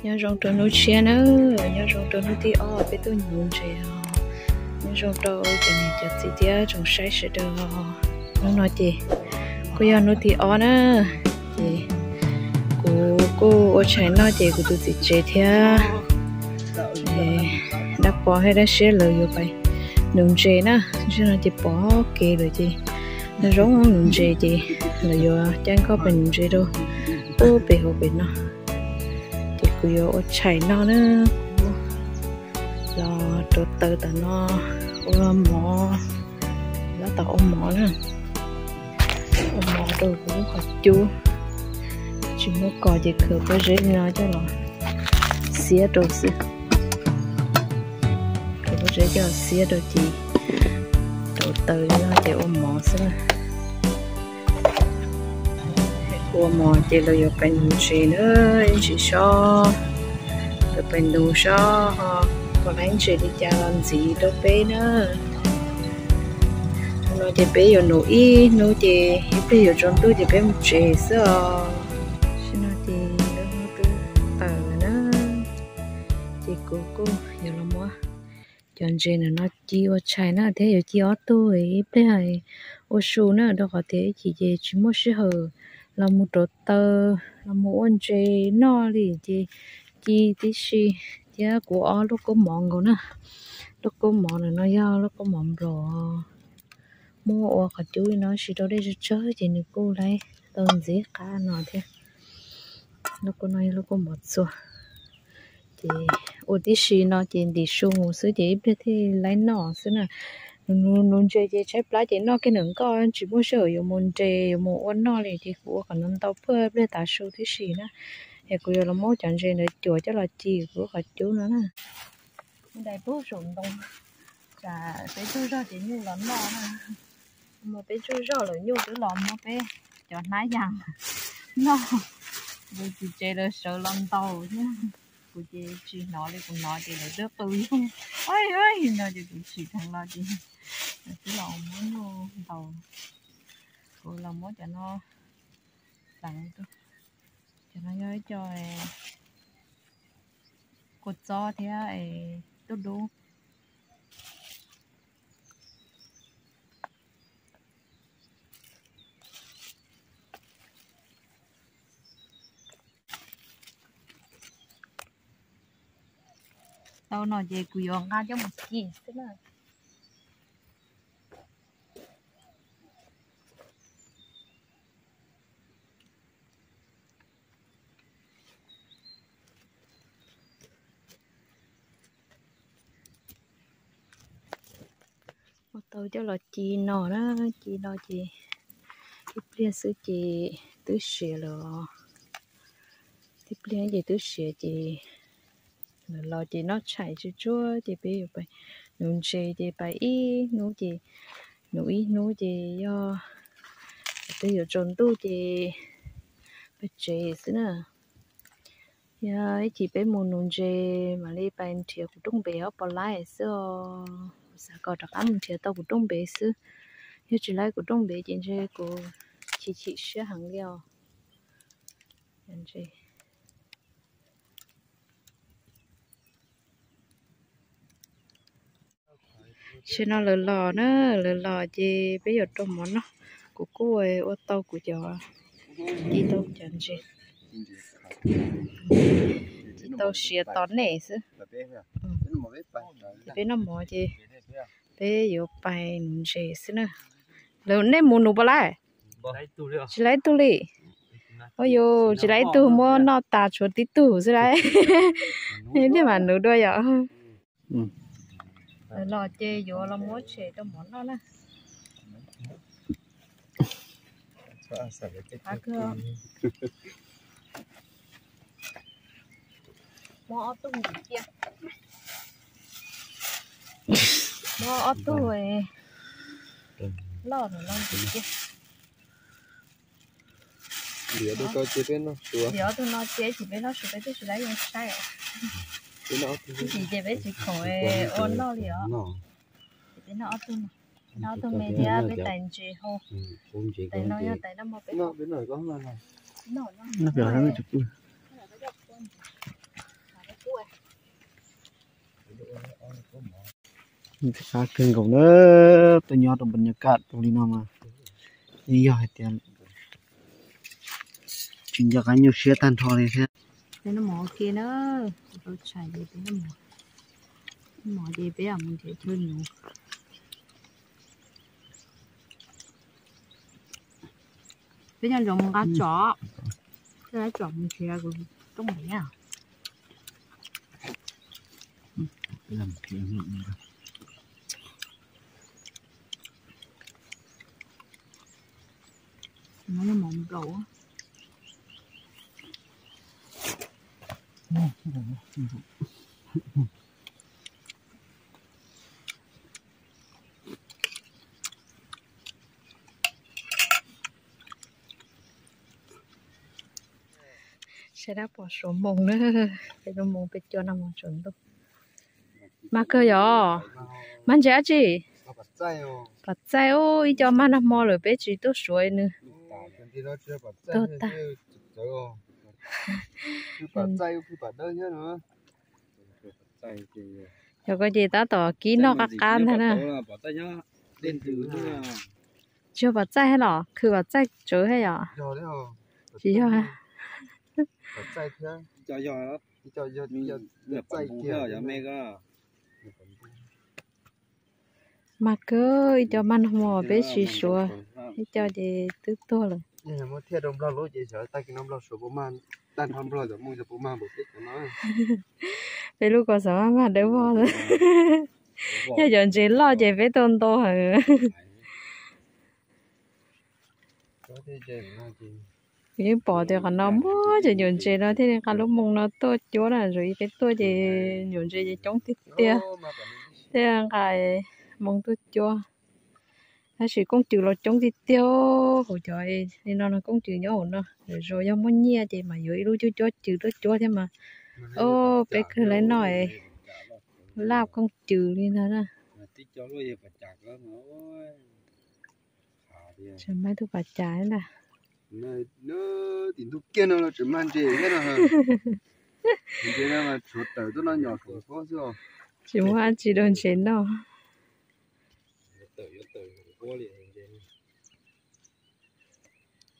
Nyob zoo rau hnub tshiab na, nyob zoo rau hnub thib ob peb tuaj nuv ntses os. Nyob zoo rau cov niam cov txiv thiab tsoom saib sawv daws os. Hnub no ces kuj yog hnub thib ob na, ces kuv kuj ua tshais noj ces kuv tus txiv tsev thiab dab pov thiab dab siab lawv yuav pais nuv ntses na. Zaum no ces pom kev lawm ces zoo nuv ntses ces lawv yuav cab nkoj pais nuv ntses rau pub pem hauv pem no. Ces kuv yuav ua tshais noj na, kuv los rauv taws tom no ua mov, los tom ua mov na, ua mov rau kuv lub qhov cub. Tsis muaj kos ces khaws pob zeb no coj los xiab rau xwb. Khaws pob zeb coj los xiab rau ces rauv taws li no ces ua mov xwb na. Ua mov ces lawv yuav pais nuv ntses na, ib ntsis sob lawv pais nuv sob ho puas laib ntses li cas los ntxiv rau peb na. Hnub no ces peb yuav nuv ib hnub ces ib pliag yuav tsaus ntuj ces peb mus tsev xwb os. Tam sim no ces lub hnub twb tawm lawm na, ces kuv kuj yuav los muab cov ntses ntawm no ci ua tshais na thiab yuav ci ob tug ib pliag ua su na, rau qhov tias ib chim ces tsis muaj sij hawm los mus rauv taws los mus ua ntses noj li ces ci tib si. Thiab kuv ob lub kaub mov nkaus na, lub kaub mov ntawm no yog lub kaub mov nplaum, muab ua qhov cub li no sis rau dej tsawg tsawg ces nws kuj laib tau ntxiv qab no thiab. Lub kaub no yog lub kaub mov txua. Ces ua tib si no ces ntim su mus xwb ces ib pliag thiaj laib noj xwb na. Nuv ntses ces tshaib plab ces noj kiag ntawm nkoj tsis muaj sij hawm yuav mus nres yuav mus ua noj li ces kuv ua kom ntau ntau puag pliag tav su tib si na. Es kuv yuav los muab cov ntses ntawd cuam coj los ci kuv lub qhov cub no na. Dais pub saum ntoo, tsam peb tsaug zog ces nyuj los noj na. Muaj peb tsaug zog lawm nyuj twb los muab peb cov hnab yas noj. Lawv txiv tsev lawv sawv los ntaus thiab. Kuv ces tsis hnov li, kuv hnov ces lawv twb qw yug, oj, no ces kuv tsim dheev los ces lawv twb los muab nyuj ntaus. Kuv los muab cov no pleev, cov no yog ib co kua txob thiab tub dub. Tau no ces kuv yuav nqa coj mus ci xwb na. Ua tau coj los ci no na, ci no ces ib pliag xwb ces twb siav lawm. Ib pliag ces twb siav ces lawv los ces noj tshais tsuag tsuag ces peb yuav pais nuv ntses ces pais ib hnub ces nuv ib hnub ces yog twb yuav tsaus ntuj ces peb tsev xwb na. Yog ib chim peb mus nuv ntses mam li pais nrhiav kuv rooj npev ob pov laib xwb os. Kuv xav kom rov qab mus nrhiav tau kuv rooj npev xwb. Yog tsis laib kuv rooj npev ces ntshe kuv chim chim siab heev li os. Tam sim no lawv los na, lawv los ces peb yuav rau mov noj. Kuv kuj ua tau kuv cov, ci tau cov ntses, ci tau siav tos nej xwb. Ces peb noj mov ces peb yuav pais nuv ntses xwb na. Lawv, nej mus nuv puas laib? Tsis laib ib tug li. Ua yus tsis laib ib tug, muab noj tas tshuav tib tug xwb lauj. Nej mam nuv dua yom. Lawv los ces yuav los muab tshem rau mov noj na. Muab ob tug ntxiv cia. Muab ob tug loj no ntxiv cia. Liam ob tug no cia, peb noj suav, liam ob tug no cia, ib chim peb noj suav peb thiaj tsis laib zoo saib os. Ib chim ces peb tsis khoom ua noj li os. Ces peb noj ob tug no, noj ob tug me thiab peb tais ntses hau. Tais no yog tais noj mov peb noj. Peb noj, peb noj. Noj pem qhov no tsis pub. Qab kawg nkaus na, tuaj nyob rau npa nyas kaj rau li no mas yeej yog hais tias tsis nco qab nyuaj siab tag nrho li thiab. Peb noj mov ua ke na, tau tshais ces peb noj mov, noj mov ces peb mus nrhiav chaw nuv. Peb nyob nrog mus nqa tsom, nqa tsom mus nrhiav kuv rooj npias. Saib dab pom Suav moos na, peb lub moos peb cua noj mov tsaus ntuj. Mas kawg yom, mas ntses dab tsi? Pam txaij, ub, ib co mag nag hmo lawm peb tsis tuaj suav nws. Tuag tag. Cov ko ces tab tom kib noj qab qab ntag na. Tsis yog pam txaij thiab los khwv pam txaij tsawv thiab yom? Tsis yog. Mag kawg, ib co mag nag hmo peb tsis suav, ib co ces twb tuag lawm. Peb lub ko xav maj mag dawb vog. Yog cov ntses loj ces peb tau ntau heev. Yeej pom tias qhov no muaj cov nyuam ntses no thiaj li nqa lub moos no tuaj cuab na, zoo ib peb tuaj ces nyuam ntses ces coob tiag tiag, thiaj nqa moos tuaj cuab. Tab sis kooj cws los coob tiag tiag, hauv cov li no no kooj cws nyob hauv no, zoo yog muaj nyiaj ces mas yuav ib lub cuab cuab cws tuaj cuab thiab mas. Peb kawg lawv noj laj kooj cws li ntag na. Tsis muaj ib tug pas cas ntag. Tsis muaj dab tsi rau ntses noj.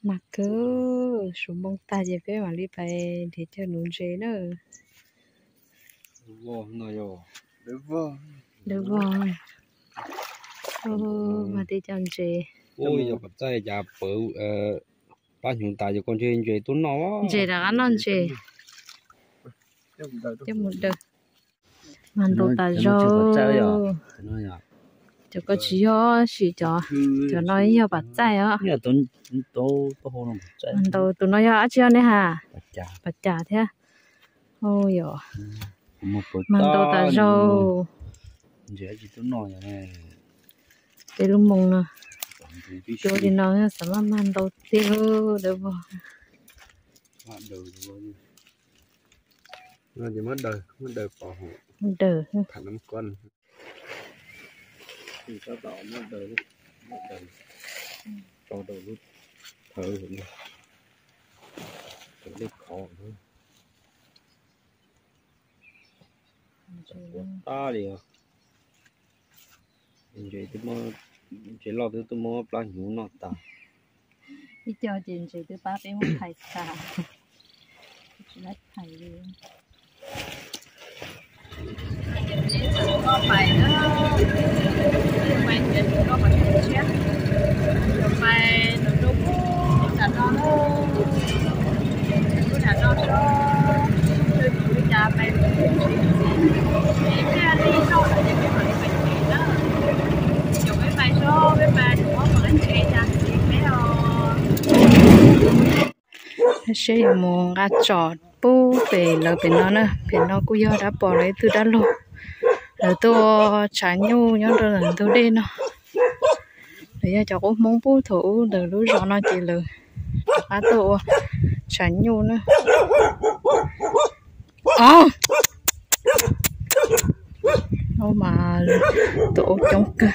Mas kawg, suav moos tag ces peb mam li pais nrhiav chaw nuv ntses na. Dawb vog, mas tej co ntses. Plab hnyuv tas ces koj ntshe ntses tuaj noj. Ntses rov qab noj ntses. Coj mus daws. Mas ntau tas zog. Cov ko tsis yog, sim cov, cov no yog pas txaij os. Mas ntau, tus no yog dab tsi ne ha? Pas cas thiab. Yog. Mas ntau tas zog. Peb lub moos no, cuab li no xav maj mag ntau tiag dawb vog. Daws. Tab li, ntses loj twb tuaj muab plab hnyuv noj tas. Ib co ces ntses twb pab peb muab thais tas, tsis laib thais li. Seb yuav mus nqa tsom pub pem lawv pem no na, pem no kuj yog dab pom lawv ib tug dab laug. Lawv tuaj tshav nyuj nyob rau ntawm ntug dej no. Lawv yog cov qub Hmoob pub thaum ub ntawm lub zos no ces lawv rov qab tuaj ua tshav nyuj na. Os, ua mas tuaj ua coob kawg.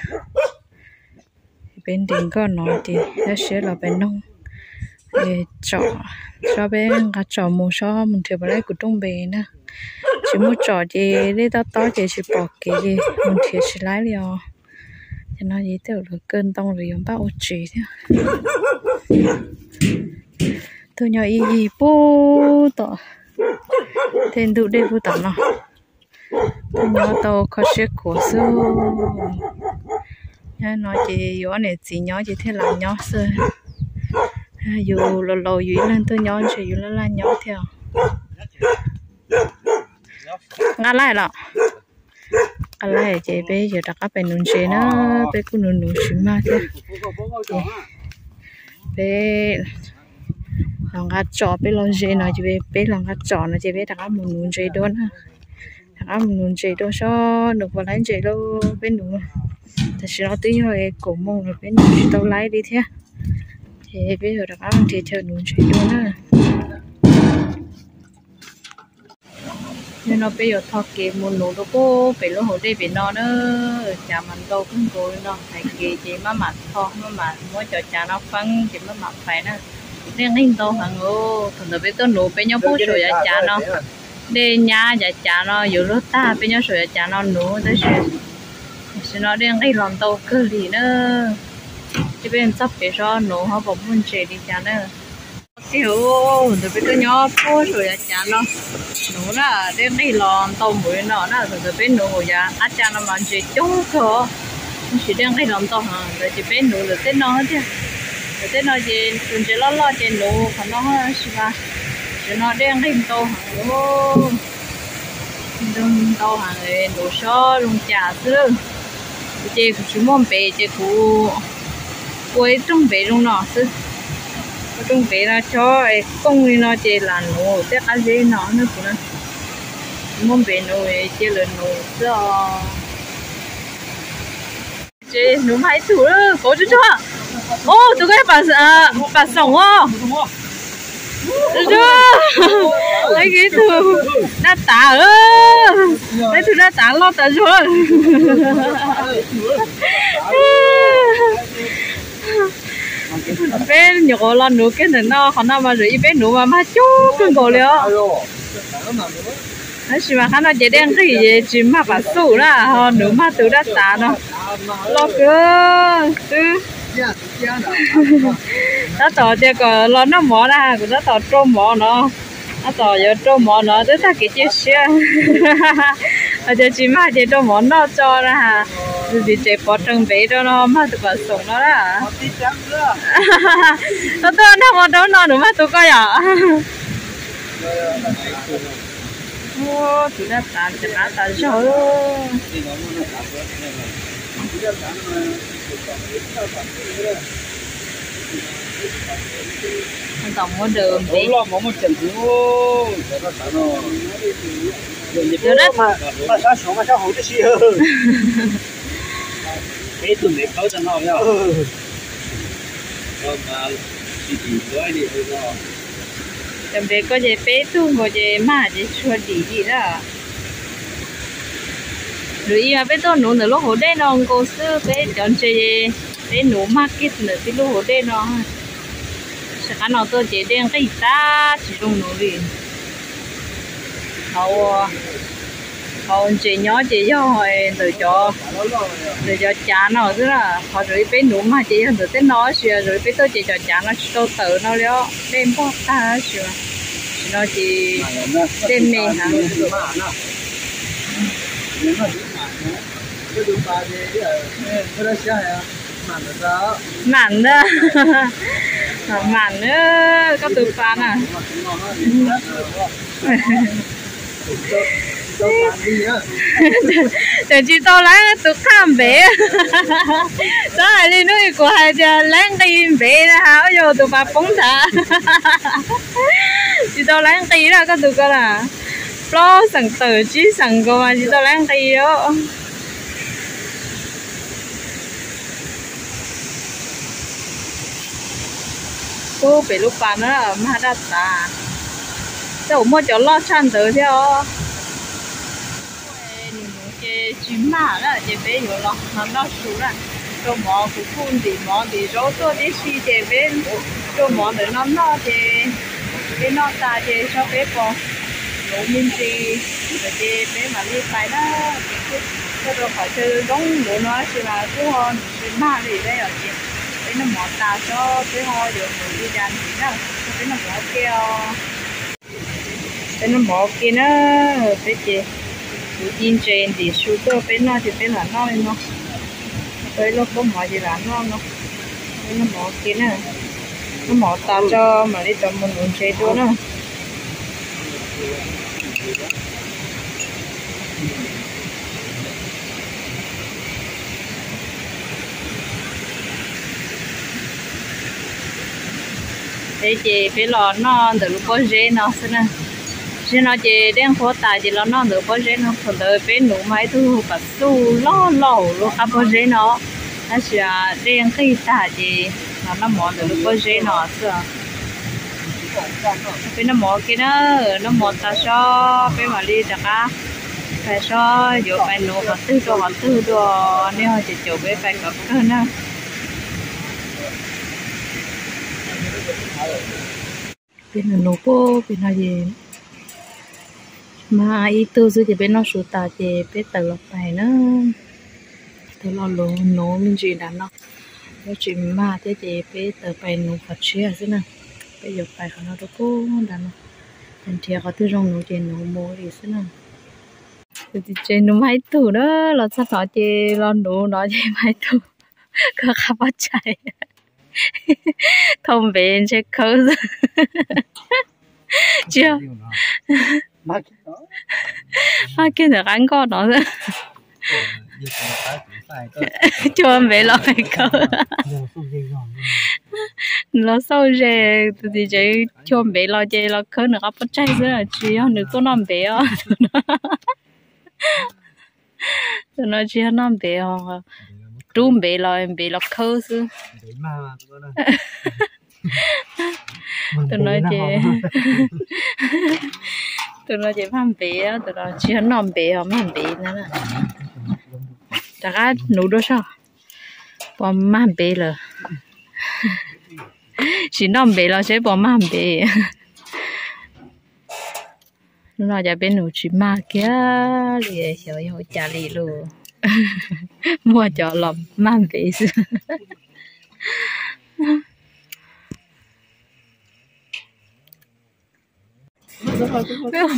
Peb nres nkoj no ces tab siab los pem noog. Tsom, tsom peb nqa tsom mus, tsom mus nrhiav puas laib kuv rooj npe na. Tsis muaj tsom ces dej tob tob ces tsis pom kev ces mus nrhiav tsis laib li os. Ces no ces tej zaum lawv kaw ntoo lawv yuav npaj ua tsev thiab. Tuaj nyob ib yig puag tom tej ntug dej puag tom no. Tuaj nyob tau kho siab khuav xwb. Nyob no ces yus ob niam txiv nyob ces thiaj li nyob xwb. Yus laus laus yus ib leeg tuaj nyob ntshe yus laj laj nyob thiab. Nqa laij los? Nqa laij ces peb yuav rov qab pem nuv ntses na, peb kuj nuv nuv tsis mag thiab. Ces peb los nqa tsom, peb los ze no ces peb los nqa tsom no ces peb rov qab mus nuv ntses dua na. Rov qab mus nuv ntses dua, saib nuv puas laib ntses lauj peb nuv. Tam sim no twb yog kaum moos lawm peb nuv tsis tau laib li thiab. Ces peb yuav rov qab mus nrhiav chaw nuv ntses dua na. Yog no peb yuav tho kev mus nuv rau pem lub hauv dej pem no na. Cav mas ntau kawg nkaus li no, hais kev ces maj mam tho, maj mam muab cov cav no feeb ces maj mam pais na. Dej nqig ntau heev os. Thaum ntawd peb tuaj nuv peb nyob puag saum yav cav no, dej nyab yav cav no yuav luag tag, peb nyob saum yav cav no nuv tab sis tam sim no dej nqig los ntau kawg li na. Ces peb txog pem saib nuv ho puas muaj ntses li cas na. Tiag, ntawd peb tuaj nyob puag saum yav cav no nuv na, dej nqig los ntau npaum li no na. Thaum ntawd peb nuv hauv yav qab cav no mas ntses coob kawg, tab sis dej nqig los ntau heev ntawd ces peb nuv ntawm tej no tiag. Ntawm tej no ces tus ntses loj loj ces nuv qhov no tab sis mas tam sim no dej nqig ntau heev, ntau heev, nuv saib zoo cas xwb. Ces kuv tsis muaj npev ces kuv ua ib rooj npev zoo no xwb. Ua rooj npev no chob kooj li no ces lam nuv tej qab zeb no na kuv na. Tsis muaj npev nuv cia lawv nuv xwb os. Ces nuv mag ib tug, kauv tsuag tsuag. Ub, tus ko yog Pam Xoom os. Ib tug dab tav, ib tug dab tav loj tas zog. Peb nyuam qhuav los nuv kiag ntawm no, qhov no mas zaum ib peb nuv mas mag coob kawg nkaus li os. Tab sis mas qhov no ces dej nqig ces tsis mag Pam Xoom na, ho nuv mag tus dab tav no loj kawg xwb. Tab tom tias kom los noj mov na, kuv tab tom rau mov no, tab tom yuav rau mov no twb tag kev cia siab. Hais tias tsis mag ces rau mov noj tso na. Tus txiv tsev pov reeg npev rau no mag tus Pam Xoom no na. Koj tuaj nrog mov rau no nws mag tus koj yom? Tus dab tav tsis qab tas zog. Tom muab daws npev. Cov npev ko ces peb tug nkaus ces mag ces tshua dim li na. Lwm ib mas peb tuaj nuv ntawm lub hauv dej no nkaus xwb, peb cov ntses peb nuv mag kiag ntawm tib lub hauv dej no. Tab sis qab no tuaj ces dej nqig tag tsis zoo nuv li. Qhov ntses nyob ces yog ntawm cov cav no xwb na, qhov zoo li peb nuv mag ces yog ntawm tej no tab sis zoo li peb tuaj ces cov cav no tsis tau tawm no li os, dej npog tag tab sis mas tam sim no ces dej me heev. Mam ntag, mam mam na, koj tus pas na. Tseem tsis tau laib tus qhaj npev. Txhob hais li hnub kuv hais tias laib nqi npev na, ua yog tus pas poob nthav. Tsis tau laib nqi na koj tus ko na. Plaub xeem tawm tsib xeem nkaus mas tsis tau laib nqi os. Ub, pem lub pas no mag daj tas, tej zaum muaj cov loj tshaj ntawd thiab os. Nws nuv ces tsis mag na ces peb yuav los noj su na. Rau mov, kuv kuj ntim mov ntim zaub tuaj tib si ces peb rau mov ntawm no noj ces peb noj tas ces tso peb pos. Nuv me ntsis, ces peb mam li pais na. Tuaj rau qhov chaw zoo nuv no tab sis mas kuj ho nuv tsis mag li peb os, ces peb noj mov tas sob peb ho yuav mus ua cas ntxiv na. Peb noj mov ua ke os. Peb noj mov ua ke na, peb ces kuv ci ntses ntim su tuaj peb noj ces peb lam noj li no. Tau ib lub pob mov ces lam noj no. Peb noj mov ua ke na, noj mov tas tso mam li rov mus nuv ntses dua na. Peb ces peb los noj ntawm lub pob zeb no xwb na. Zaum no ces dej nqhuab tas ces los noj ntawm pob zeb no. Thaum ntawd peb nuv mas ib tug pas xuj loj loj lub qab pob zeb no, tab sis dej nqig tag ces los noj mov ntawm lub pob zeb no xwb. Peb noj mov ua ke na, noj mov tas sob peb mam li rov qab pais sob yuav pais nuv qhov twg rau qhov twg dua, nej ho caum caum peb pais kom kawg na. Peb nuv nuv pem no ces mag ib tug xwb ces peb noj su tas ces peb tawm los pais na. Tawm los nuv me ntsis nram no, yuav tsis mag thiab ces peb tawm pais nuv qhov tshiab xwb na. Peb yuav pais qhov no rau pem nram no, nrhiav qhov twg zoo nuv ces nuv mus li xwb na. Tus txiv tsev nuv mag ib tug na, los txog no ces los nuv no ces mag ib tug, koj qab pob tsaig, thau npev ntshe khawb xwb. Tsis, mag kiag ntawm qab nkoj no xwb. Cuag npev los khawb. Los xauj ze, tus txiv tsev cuag npev los ces los khawb nws qab pob tsaig xwb, tsis yog nws tuaj noj npev os. Tus no tsis yog noj npev os, rub npev los npev los khawb xwb. Tus no ces, tus no ces mag npev, tus no tsis yog noj npev os, mag npev na. Rov qab nuv dua saib puas mag npev lawm. Sim noj npev los seb puas mag npev. Hnub no cas peb nuv tsis mag kiag li, xyov yog ua cas li lauj. Muaj cov los mag npev xwb.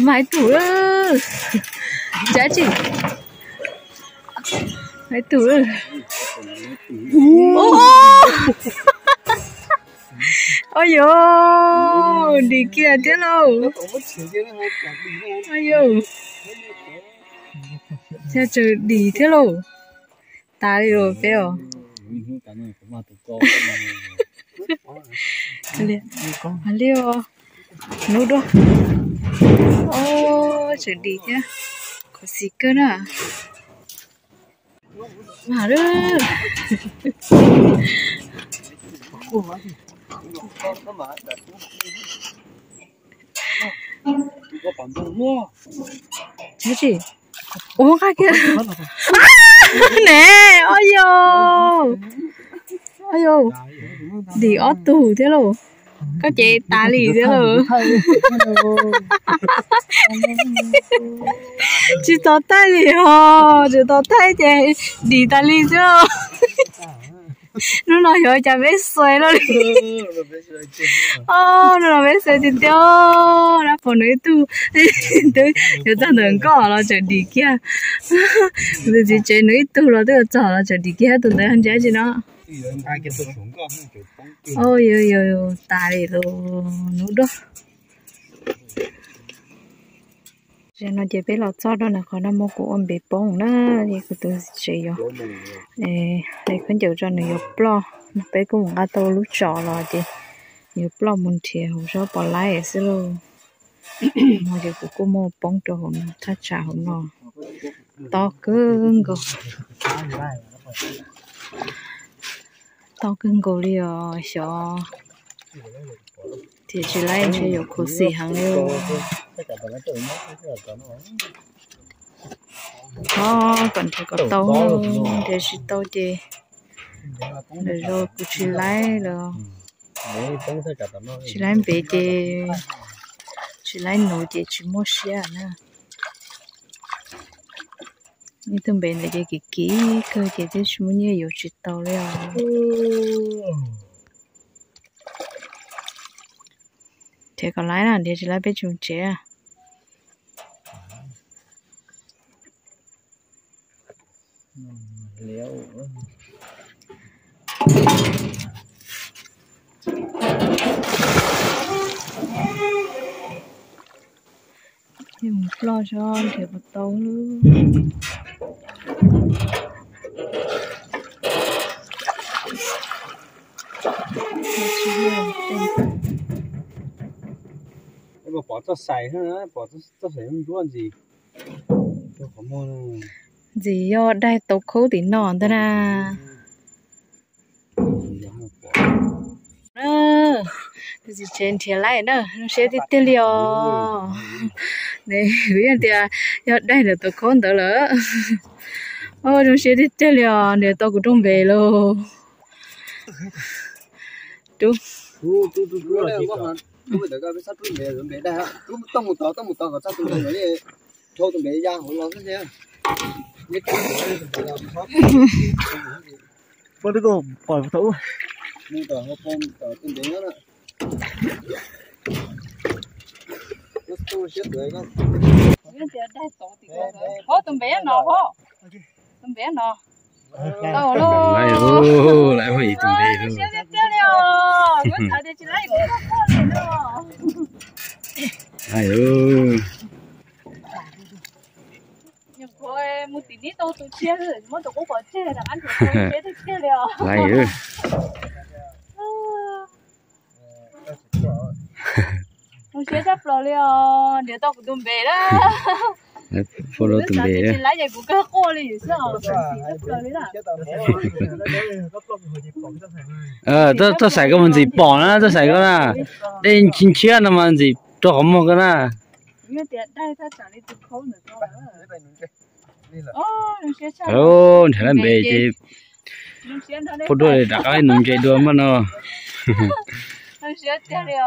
Mag ib tug, Dab tsi? Mag ib tug. Ua yog dim kiag thiab lauj. Ua yog, tseem dim thiab lauj. Tas li los peb os. Li os, nub duab. Tseem dim thiab, khuv xim kawg na. Mag lawm. Ua nqaj kiag ne, o yog, o yog, dim ob tug thiab lauj. Koj ces tas li thiab lauj. Tsis tos thaij li os, tsis tos thaij ces dim tas li xwb. Hnub no xyov cas peb xuav loj li. Hnub no peb xuav tiag tiag, dab pog nws ib tug, twb yuav txog ntawm nkoj los tseem dim kiag. Tus txiv tsev nws ib tug los twb yuav txog los tseem dim kiag, tus ntawd ntsia tsis no. Yog, yog, tas li lawm, nub duab. Zaum no ces peb los txog rau ntawm qhov no muab kuv ua npev poob na, es kuv tus txiv tsev yuav, es khaub ncaws tso nws yuav ploj, peb kuj mus nqa tau lub tsov los ces yuav ploj mus nrhiav hauv zos pov laib xwb lauj. No ces kuv kuj muab poob rau hauv no, thaj tsam hauv no tob kawg nkaus. Tob kawg nkaus li os, xyov nrhiav tsis laib ntshe yuav khuv xim heev li. Thov kom nrhiav kom tau, nrhiav tsis tau ces lwm zaus kuv tsis laib lawm. Tsis laib npev ces tsis Tsis laib nuv ces tsis muaj siab na. Ib tug npe ntawd ces kim kim kawg ces twb tsis muaj nyiaj yuav tsis tau li os. Nrhiav kom laib na, nrhiav tsis laib peb tsis mus tsev. Mus ploj zog nrhiav puas tau. Pom txoj xais, pom txoj xais ntsuab ntxiv. Ntxim yog daig tau khaub tim no ntag na. Tus txiv tsev nrhiav laib na, zoo siab tiag tiag li os. Kuv yeej tias yog daig ntawm tus khaub ntawd lawm. Zoo siab tiag tiag li os, nrhiav tau kuv rooj npe lauj. Tus npe no, tus npe no. Lawm, lawm, ib tus npe. Nyuam qhuav mus tim neb tau tus tshiab, muab tus qub pov tseg rov qab nrhiav tau siab tiag tiag li os. Zoo siab tshaj plaws li os, nrhiav tau kuv tus npe lawm. Tus npe tsis laib ces kuv kawg quaj li xwb os, xav xim tshaj plaws li na. Txoj xais koj mas ntxim pom na, txoj xais koj na. Dej ntshiab no mas ntxim rau qhov muag koj na. Nrhiav lawm npe ces pub duaj rov qab nuv ntses dua mas no. Zoo siab tiag li os,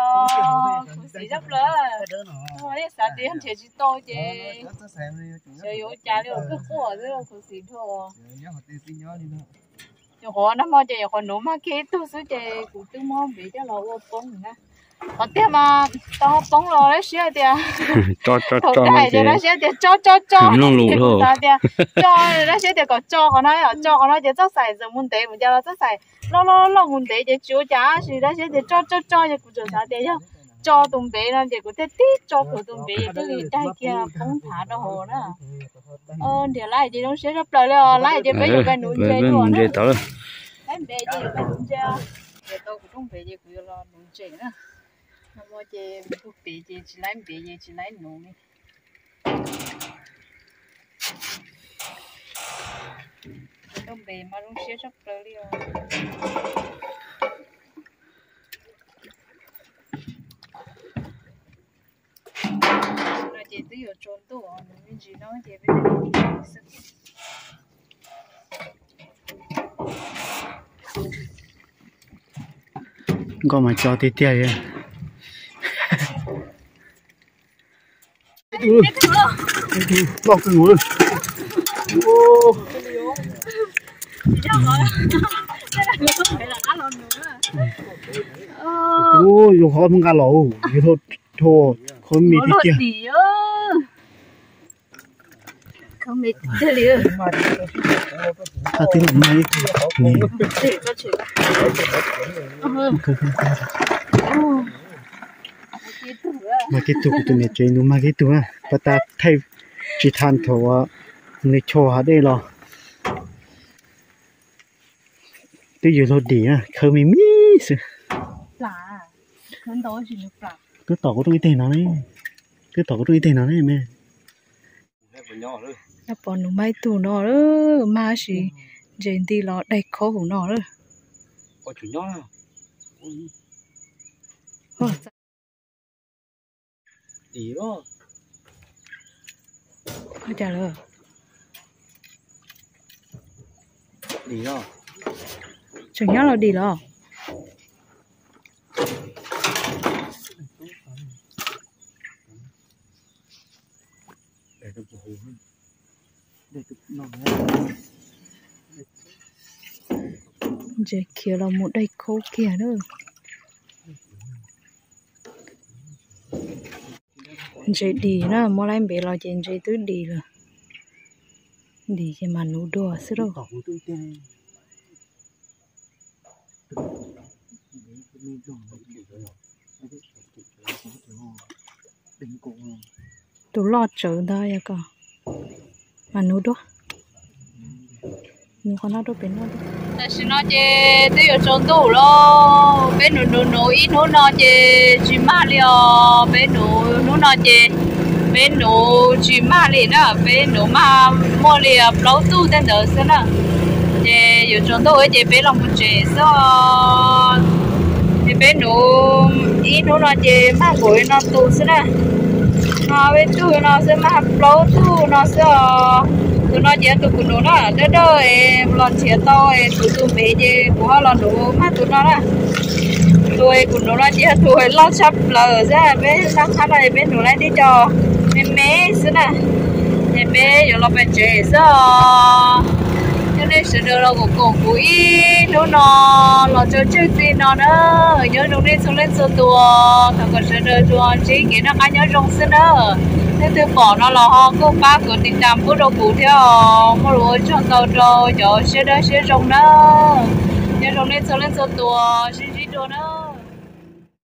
khuv xim tshaj plaws. Xav tias yog nrhiav tsis tau ces xyov yuav ua cas li os, kawg quaj xwb, khuv xim dhau. Nyuam qhuav nag hmo ces nyuam qhuav nuv mag kiag ib tug xwb ces kuv twb muab npe coj los ua poob na. Qhov tiag mas tau poob los dab siab tias, thaum daig ces dab siab tias tso tso tso, mloog lus xav tias tso, dab siab tias kom tso qhov no, tso qhov no ces txoj xais txawm mus ntev mus cas los txoj xais loj loj loj mus ntev ces tsis ua cas, tab sis dab siab tias tso tso tso ces kuv tseem xav tias yog tso tus npe no ces kuv thiaj tib tso plhuav tus npe ces thiaj li daig kiag poob thav rau hauv na. Nrhiav laib ces zoo siab tshaj plaws li os, laib ces peb yuav pais nuv ntses dua na. Laib npe ces yuav pais nuv ntses, nrhiav tau kuv rooj npe ces kuv yuav los nuv ntses na. Nag hmo ces mus pem ces tsis laib npe ces tsis laib nuv li. Kuv rooj npe mas zoo siab tshaj plaws li os. No ces twb yuav tsaus ntuj, nws me ntsis no ces peb xwb. Nkauj mas co tiag tiag li. Loj kawg nkaus. Ua, yus qhov muaj nqa los, yus dhau, dhau qhov me tiag tiag. Qhov me tiag li. Qhov twb los mag ib tug ne. Mag kiag tug, kuv tus niam tsev nws mag kiag tug na, pas tas thaij tsis tau thaum nws chau hav dej los. Twb yus laug dim na, khawb me me xwb. Twb tom kuv rooj ib teg no ne, twb tom kuv rooj ib teg no ne me. Pom nws mag ib tug no, mag tab sis ntses nti los daig khaub hauv no lawm. Ua cas lawm? Tseem nyob los dim los? Ntses khiav los mus dai khaub kiag na. Ntses dim na, muab laib npev los ces ntses twb dim lawm. Dim ces mam nuv dua xwb lauj. Tus loj tsawv ntag yog ko. Mas nuv dua. Nuv qhov no rau pem no. Tam sim no ces twb yuav tsaus ntuj lawm, peb nuv nuv nuv ib hnub no ces tsis mag li os. Peb nuv hnub no ces peb nuv tsis mag li na, peb nuv mag muaj li plaub tug tej ntawd xwb na. Ces yuav tsaus ntuj ces peb los mus tsev xwb. Ces peb nuv ib hnub no ces mag nkaum li no tus xwb na. No peb tug no xwb, mag plaub tug no xwb os. Tus no ces yog tus kuv nuv na, dawb dawb es los nrhiav tau es kuv tus npev ces kuv ho los nuv mag tus no na. Tus es kuv nuv no ces yog tus loj tshaj plaws xwb, peb noj qab no es peb nuv laib tib co me me xwb na. Ces peb yuav los pem tsev xwb os. Nyob nej sawv daws los koom koom kuv ib hnub no los tso tseg txij no na. Nyob zoo nej txhua leej txhua tus, thov kom sawv daws tsuas ntsib kev noj qab nyob zoo xwb na. Leej twg pom no los ho kuj pab kuv tiv tas pub rau kuv thiab os. Muaj lus ua tsaug ntau rau cov siab dawb siab zoo na. Nyob zoo nej txhua leej txhua tus, sib ntsib dua na.